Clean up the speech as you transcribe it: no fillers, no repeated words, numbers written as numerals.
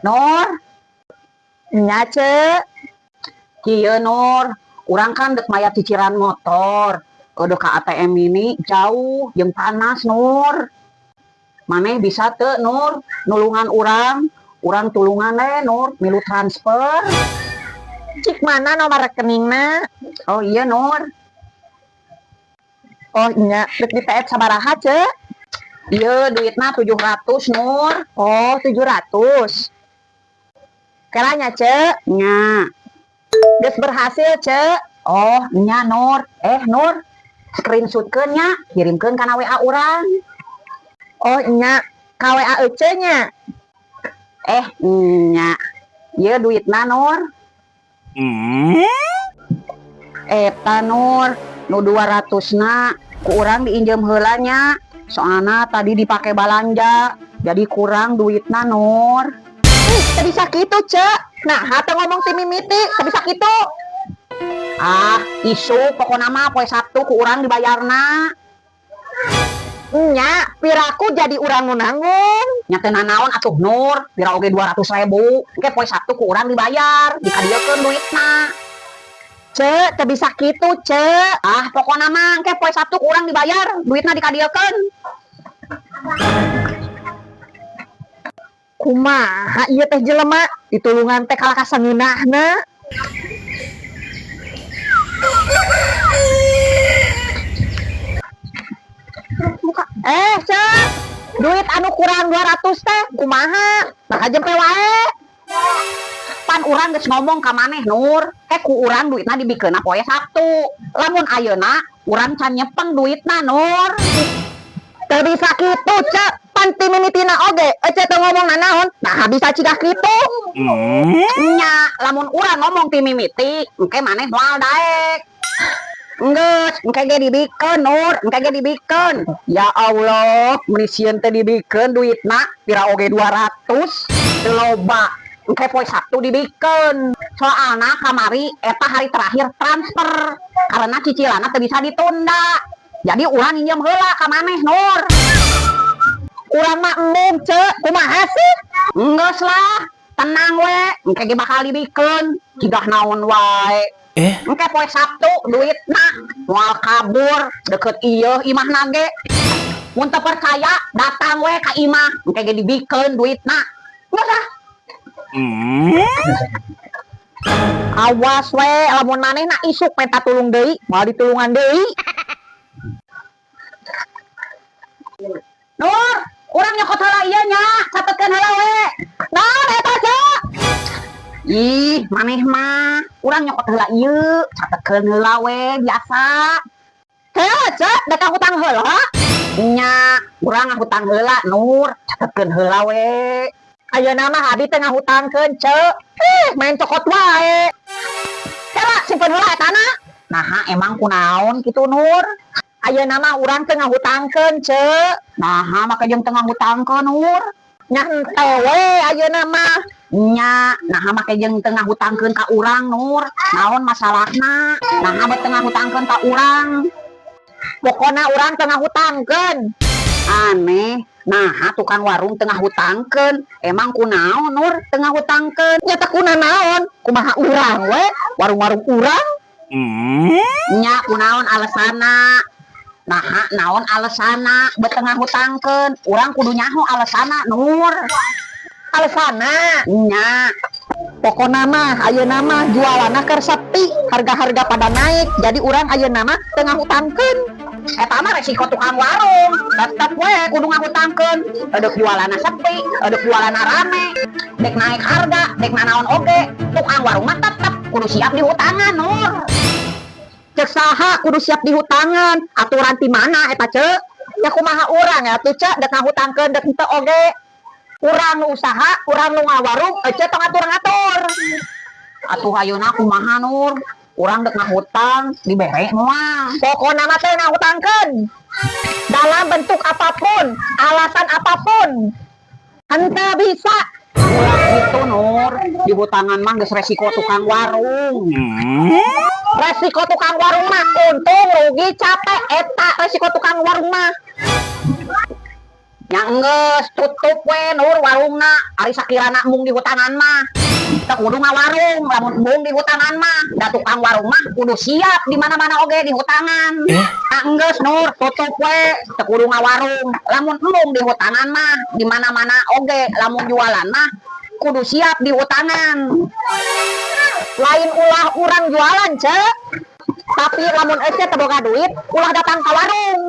Nur. Nya, Ce. Kieu, Nur, urang kan dek mayar cicilan motor. Udah ke ATM ini jauh, jeung panas, Nur. Maneh bisa teu, Nur, nulungan urang? Urang tulungan eh, Nur, milu transfer. Cik, mana nomor rekeningna? Oh iya, Nur. Oh iya, dek di TF sabaraha, Ce? Iya, duitna 700, Nur. Oh, 700. Kela nya, Ce. Nya. Geus berhasil, Ce. Oh, nya, Nur. Eh, Nur, screenshotkeun nya, kirimkeun kana WA urang. Oh nya, ka WA Ece nya. Eh, nya. Ieu duitna, Nur. Eta, Nur, nu 200 na ku urang diinjem heula nya. Soalna tadi dipake balanja, jadi kurang duitna, Nur. Ih, teu bisa kitu, Ce. Nah, teu ngomong ti mimiti, teu bisa kitu. Ah, isuk pokona mah poe Sabtu ku urang dibayarna. Nya, piraku jadi urang nu nanggung. Nya teu nanaon atuh, Nur, pira oge 200 ribu. Engke poe Sabtu ku urang dibayar, dikadiekeun duitna. Ce, teu bisa kitu, Ce. Ah, pokona mah engke poe Sabtu ku urang dibayar, duitna dikadiekeun. Kumaha ieu teh jelema, ditulungan teh kalah kasangeunahna. Buka. Eh, Ce. Duit anu kurang 200 teh kumaha? Nah, jempe wae. Pan urang geus ngomong ka maneh, Nur, ke ku urang duitna dibikeunna poe Sabtu. Lamun ayeuna urang can nyepeng duitna, Nur. Teu bisa kitu, Ce. Pan ti mimitina oge, Ece teu ngomong nanaon. Nah, bisa ciga kitu. Nya, lamun urang ngomong ti mimiti, engke maneh moal daek. Enggeus, engke ge dibikeun, Nur, engke ge dibikeun. Ya Allah, meuni sieun teh dibikeun duitna, pira oge 200, teu loba. Engke poe Sabtu dibikeun. Soalna kamari eta hari terakhir transfer karena cicilanna teu bisa ditunda. Jadi urang nginjem heula ka maneh, Nur. Urang mah embung, Ce. Kumaha sih? Enggeus lah, tenang we, engke ge bakal dibikeun. Jigah naon wae. Eh? Engke poe Sabtu duitna moal kabur deket ieu imahna ge. Mun teu percaya datang we ka imah, engke ge dibikeun duitna. Geus ah. Awas we, lamun manehna isuk minta tulung deui, moal ditulungan deui. Nur, urang nyokot heula ieu nya, catetkeun heula we. Naon eta, Ce? Ih, maneh mah, urang nyokot heula ieu, catetkeun heula we biasa. Heuh, Ce, dek hutang heula. Nya, urang ngahutang heula, Nur, catetkeun heula we. Ayeuna mah abi teh ngahutangkeun, Ce. Eh, main cokot wae. Kela, simpen heula etana. Naha emang kunaon kitu, Nur? Ayeuna mah urang teh ngahutangkeun, Ce. Naha make jeung teu ngahutangkeun, Nur? Nya henteu we ayeuna mah. Nya, naha make jeung teu ngahutangkeun ka urang, Nur? Naon masalahna? Naha bet teu ngahutangkeun ka urang? Pokona urang teu ngahutangkeun. Aneh, naha tukang warung teu ngahutangkeun? Emang kunaon, Nur, teu ngahutangkeun? Nya teh kunanaon? Kumaha urang we? Warung-warung urang. Nya kunaon alesana? Naha naon alesana bet teu ngahutangkeun? Urang kudu nyaho alesana, Nur. Alesana. Nya. Pokona mah ayeuna mah jualanna keur sepi, harga-harga pada naik. Jadi urang ayeuna mah teu ngahutangkeun. Eta mah resiko tukang warung, tetep we kudu ngahutangkeun. Edek jualanna sepi, edek jualanna rame, dek naik harga, dek nanaon oge, tukang warung mah tetep kudu siap dihutangan, Nur. Cek saha kudu siap dihutangan? Aturan ti mana eta, Ce? Ya kumaha urang ya tuh, Ce, dek ngahutangkeun dek henteu oge. Urang nu usaha, urang nu ngawarung, ece tong ngatur-ngatur. Atuh ayeuna kumaha, Nur? Urang dek ngahutang, dibere moal? Pokona mah teu ngahutangkeun. Dalam bentuk apapun, alasan apapun. Henteu bisa. Ulah gitu, Nur, dihutangan mah geus resiko tukang warung. Resiko tukang warung mah untung, rugi, capek, eta resiko tukang warung mah. Nya enggeus, tutup we, Nur, warungna. Ari sakirana embung dihutangan mah. Teu kudu ngawarung lamun embung dihutangan mah. Da tukang warung mah kudu siap di mana-mana oge dihutangan. Nah, enggeus, Nur, tutup we, teu kudu ngawarung. Lamun embung dihutangan mah, di mana-mana oge lamun jualan mah kudu siap dihutangan. Lain ulah urang jualan, Cek. Tapi lamun ece teu boga duit, ulah datang ka warung.